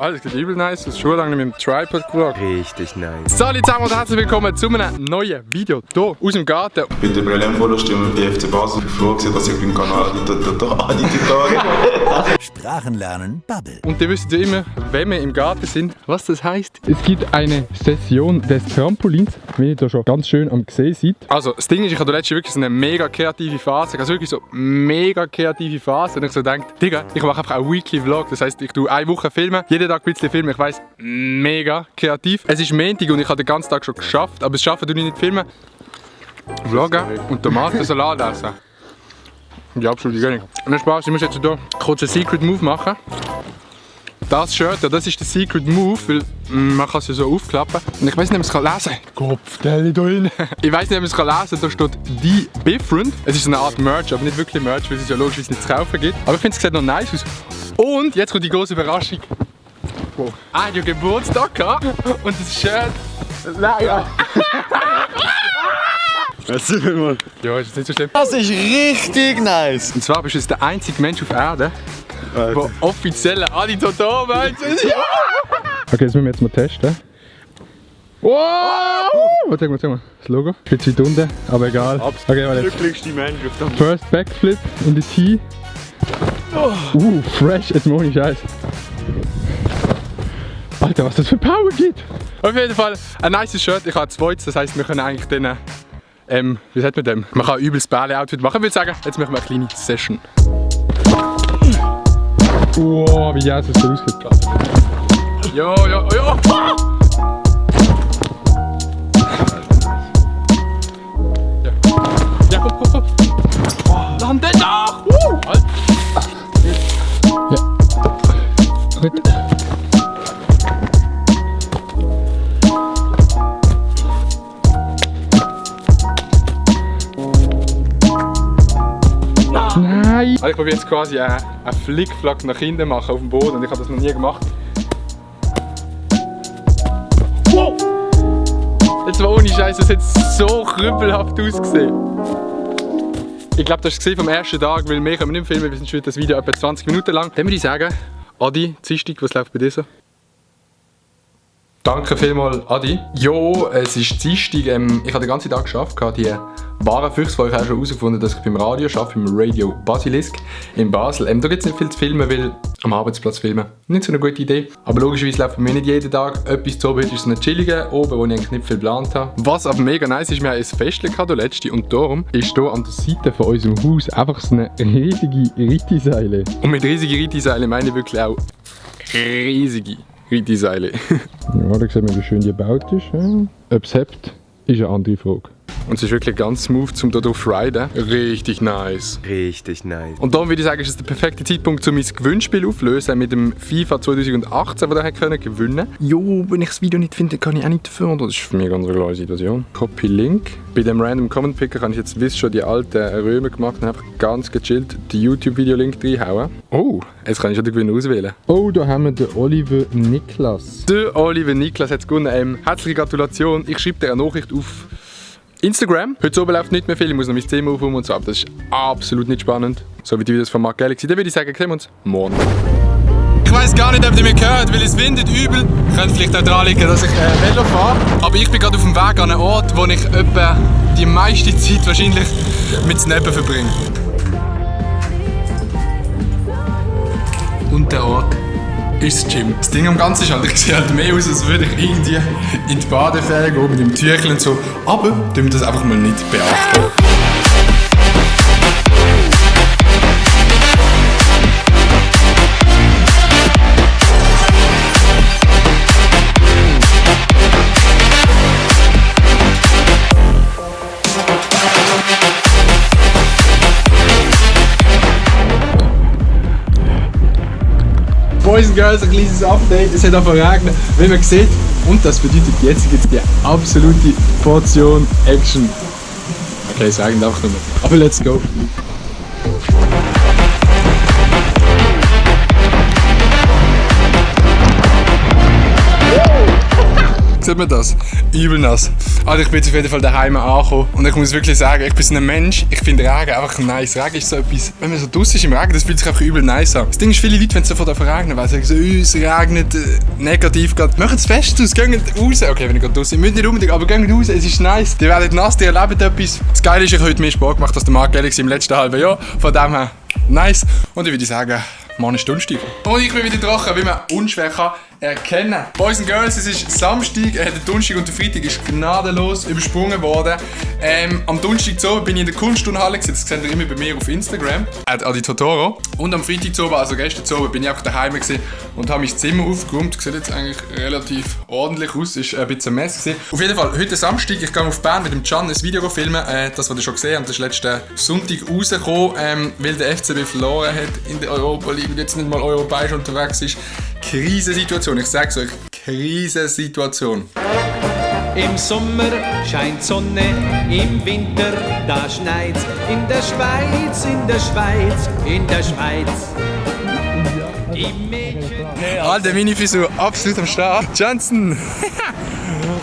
Alles geht übel nice, das ist schon lange mit dem Tripod gevloggt. Richtig nice. Salut zusammen und herzlich willkommen zu einem neuen Video hier aus dem Garten. Ich bin der Brelem-Follow-Stimme bei FC Basel. Ich bin froh, dass ich beim Kanal Sprachen lernen, Bubble. Und ihr wisst ja immer, wenn wir im Garten sind, was das heisst. Es gibt eine Session des Trampolins, wie ihr hier schon ganz schön am Gesehen seid. Also das Ding ist, ich hatte letztens wirklich so eine mega kreative Phase. Also wirklich so mega kreative Phase. Und ich so denke, Digga, ich mache einfach einen Weekly Vlog. Das heisst, ich tue eine Woche filmen, jeden Tag ein bisschen filmen. Ich weiss, mega kreativ. Es ist Montag und ich habe den ganzen Tag schon geschafft. Aber es schaffen tue ich nicht filmen. Vloggen und Tomatensalat essen. Ja, absolut gar nicht. Und dann Spaß, ich muss jetzt hier kurz einen Secret Move machen. Das Shirt, das ist der Secret Move, weil man kann es ja so aufklappen. Und ich weiß nicht, ob ich es lesen kann. Kopfteile da drin. Ich weiß nicht, ob ich es lesen kann. Da steht «Die Different». Es ist so eine Art Merch, aber nicht wirklich Merch, weil es ja logisch nicht zu kaufen gibt. Aber ich finde, es sieht noch nice aus. Und jetzt kommt die große Überraschung. Wow. Ah, ich habe Geburtstag gehabt und das Shirt... Nein, ja. Ja, ist nicht so schlimm. Das ist richtig nice. Und zwar bist du jetzt der einzige Mensch auf Erde, der offiziell Adi Toto meint. Okay, das müssen wir jetzt mal testen. Wow! Warte mal, das Logo. Ein bisschen weit unten, aber egal. Okay, warte. Glücklichste Mensch auf dem First Backflip in the Tee. Fresh, jetzt ohne Scheiß. Alter, was das für Power gibt! Auf jeden Fall ein nice Shirt. Ich habe ein zweites, das heisst, wir können eigentlich den. Wie sagt man dem? Man kann übelst Bälle-Outfit machen. Ich würde sagen, jetzt machen wir eine kleine Session. Wow, wie jetzt es so aussieht. Jo. Ja, komm. Oh, lande doch! Ja. Gut. Nein! Also ich probiere jetzt quasi einen Flickflack nach hinten machen auf dem Boden und ich habe das noch nie gemacht. Wow! Jetzt war ohne Scheiß, das hat so krüppelhaft ausgesehen. Ich glaube, das war vom ersten Tag, weil mehr können wir nicht filmen, wir sind schon das Video etwa 20 Minuten lang. Dann würde ich sagen, Adi, Dienstag, was läuft bei dir so? Danke vielmals, Adi. Jo, es ist Dienstag. Ich habe den ganzen Tag geschafft. Die wahren Füchse, weil ich auch schon herausgefunden habe, dass ich beim Radio arbeite, beim Radio Basilisk in Basel. Da gibt es nicht viel zu filmen, weil am Arbeitsplatz filmen nicht so eine gute Idee. Aber logischerweise läuft bei mir nicht jeden Tag etwas zu oben. Heute ist so eine chillige oben, wo ich eigentlich nicht viel geplant habe. Was aber mega nice ist, wir haben ein Fest gehabt, letzte, und darum ist hier an der Seite von unserem Haus einfach so eine riesige Rittiseile. Und mit riesigen Rittiseile meine ich wirklich auch riesige Rittiseile. Ja, da sieht man, wie schön die gebaut ist. Ob es hebt, ist eine andere Frage. Und es ist wirklich ganz smooth, um hier drauf zu riden. Richtig nice. Richtig nice. Und darum würde ich sagen, ist es der perfekte Zeitpunkt, um mein Gewinnspiel aufzulösen mit dem FIFA 2018, das ihr gewinnen konnte. Jo, wenn ich das Video nicht finde, kann ich auch nicht dafür. Das ist für mich eine ganz klare Situation. Copy Link. Bei dem Random Comment Picker habe ich jetzt schon die alten Römer gemacht und einfach ganz gechillt den YouTube-Video-Link reinhauen. Oh, jetzt kann ich schon den Gewinn auswählen. Oh, da haben wir den Oliver Niklas. Der Oliver Niklas hat es gewonnen. Herzliche Gratulation. Ich schreibe dir eine Nachricht auf Instagram. Heute oben läuft nicht mehr viel, ich muss noch mein Thema aufräumen und so, aber das ist absolut nicht spannend. So wie die Videos von Mark Galaxy. Dann würde ich sagen, sehen wir uns morgen. Ich weiss gar nicht, ob ihr mich hört, weil es windet übel. Könnte vielleicht auch daran liegen, dass ich Velo fahre. Aber ich bin gerade auf dem Weg an einen Ort, wo ich etwa die meiste Zeit wahrscheinlich mit Snappen verbringe. Und der Ort ist das Gym. Das Ding am Ganzen ist halt, ich sehe halt mehr aus, als würde ich irgendwie in die Badefähre gehen mit dem Tüchel und so. Aber tun wir das einfach mal nicht beachten. Boys and Girls, ein kleines Update. Es hat auch verregnet, wie man sieht. Und das bedeutet, jetzt gibt es die absolute Portion Action. Okay, ich sage einfach nur. Aber let's go. sieht man das? Übel nass. Also ich bin jetzt auf jeden Fall daheim angekommen und ich muss wirklich sagen, ich bin so ein Mensch, ich finde Regen einfach nice. Regen ist so etwas, wenn man so draussen ist im Regen, das fühlt sich einfach übel nice an. Das Ding ist, viele Leute, wenn es sofort regnet, weil sie sagen so, es regnet, negativ geht. Machen es fest aus, gehen raus. Okay, wenn ich gerade draussen, müsst nicht unbedingt, aber gehen raus, es ist nice. Die werden nass, die erleben etwas. Das Geile ist, ich habe heute mehr Sport gemacht als der Marc Gellix im letzten halben Jahr. Von dem her, nice. Und ich würde sagen, morgen ist Donnerstag. Und ich bin wieder trocken, wie man unschwer kann erkennen. Boys and Girls, es ist Samstag, der Donnerstag und der Freitag ist gnadenlos übersprungen worden. Am Donnerstag zu bin ich in der Kunstturnhalle, das seht ihr immer bei mir auf Instagram, Adi Totoro. Und am Freitag zu, also gestern zu, bin ich einfach daheim und habe mein Zimmer aufgeräumt. Sieht jetzt eigentlich relativ ordentlich aus, ist ein bisschen Mess gewesen. Auf jeden Fall, heute Samstag, ich gehe auf Bern mit dem Can ein Video filmen, das, was ihr schon gesehen habt, das ist letzten Sonntag rausgekommen, weil der FCB verloren hat in der Europa League und jetzt nicht mal europäisch unterwegs ist. Krisensituation, ich sag's euch, Krisensituation. Im Sommer scheint Sonne, im Winter da schneit's. In der Schweiz, in der Schweiz, in der Schweiz. Die Mädchen... Alter, meine Frisur absolut am Start. Johnson!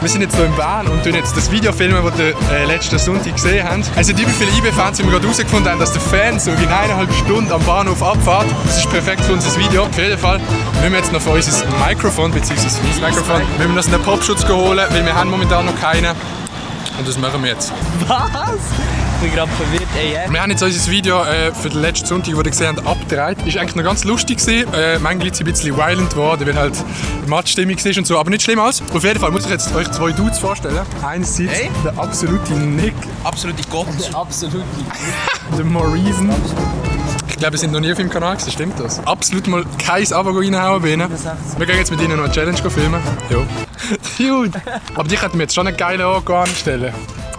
Wir sind jetzt hier in Bern und tun jetzt das Video filmen, das ihr letzten Sonntag gesehen habt. Es sind über viele IB-Fans, die wir gerade herausgefunden haben, dass der Fan so in 1,5 Stunden am Bahnhof abfährt. Das ist perfekt für unser Video. Auf jeden Fall müssen wir jetzt noch für unser Mikrofon, beziehungsweise für das Mikrofon, müssen wir uns einen Popschutz holen, weil wir haben momentan noch keinen. Und das machen wir jetzt. Was? Ich bin gerade verwirrt, ey. Wir haben jetzt unser Video für den letzten Sonntag, das ihr gesehen habt, abgedreht. Ist eigentlich noch ganz lustig gewesen. Manchmal ist es ein bisschen violent geworden, weil halt Matchstimmung war und so. Aber nicht schlimm alles. Auf jeden Fall muss ich jetzt euch zwei Dudes vorstellen. Einerseits der absolute Nick. Absolute Gott. Absolut. Der Maurice. Ich glaube, wir sind noch nie auf dem Kanal gewesen, stimmt das? Absolut mal kein Abo reinhauen bei ihnen. Wir gehen jetzt mit ihnen noch eine Challenge filmen. Ja. Dude. Aber die könnten wir jetzt schon einen geilen Ort anstellen.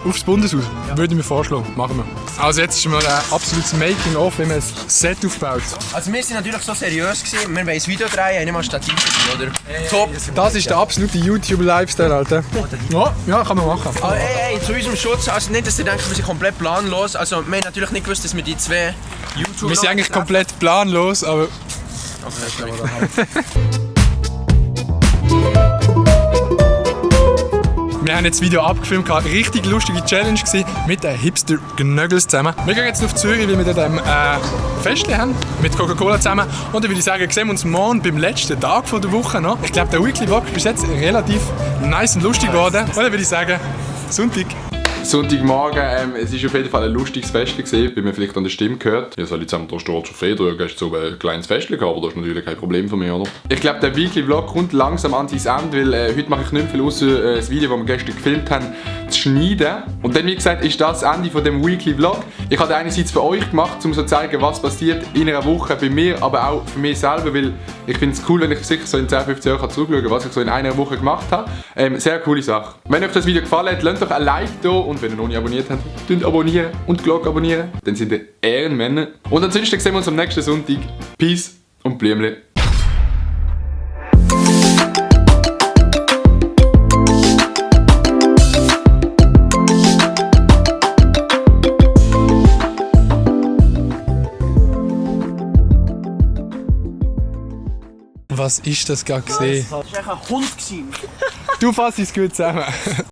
Aufs Bundeshaus. Würde ich mir vorschlagen. Machen wir. Also jetzt ist mal ein absolutes Making-of, wie man ein Set aufbaut. Also wir sind natürlich so seriös gewesen. Wir wollen ein Video drehen, nicht mal Stativ, oder? Top. Das ist der absolute YouTube-Lifestyle, Alter. Ja, kann man machen. Aber ey, zu unserem Schutz, also nicht, dass ihr denkt, wir sind komplett planlos. Also wir haben natürlich nicht gewusst, dass wir die zwei YouTuber... Wir sind eigentlich komplett planlos, aber... Wir haben jetzt das Video abgefilmt, richtig lustige Challenge gewesen, mit den Hipster Gnöggels zusammen. Wir gehen jetzt auf Zürich, weil wir dort Festchen haben, mit Coca-Cola zusammen. Und dann würde ich sagen, sehen wir uns morgen beim letzten Tag der Woche noch. Ich glaube, der Weekly Vlog ist bis jetzt relativ nice und lustig geworden. Und dann würde ich sagen, Sonntag. Sonntagmorgen, es war auf jeden Fall ein lustiges Fest gewesen, wie man vielleicht an der Stimme gehört. Wir sollen zusammen durch Sturz auf Feder, gehst so ein kleines Fest gehabt, aber das ist natürlich kein Problem für mich, oder? Ich glaube, der Weekly Vlog kommt langsam an sein Ende, weil heute mache ich nicht viel außer das Video, das wir gestern gefilmt haben, zu schneiden. Und dann, wie gesagt, ist das das Ende von dem Weekly Vlog. Ich habe einerseits für euch gemacht, um so zu zeigen, was passiert in einer Woche bei mir, aber auch für mich selber, weil ich finde es cool, wenn ich sicher so in 10, 15 Jahren zurückschauen kann, was ich so in einer Woche gemacht habe. Sehr coole Sache. Wenn euch das Video gefallen hat, lasst doch ein Like da und wenn ihr noch nicht abonniert habt, könnt abonnieren und die Glocke abonnieren. Dann sind ihr Ehrenmänner. Und ansonsten sehen wir uns am nächsten Sonntag. Peace und Blümchen. Was ist das gerade gesehen? Das war ein Hund. Du fasst es gut zusammen.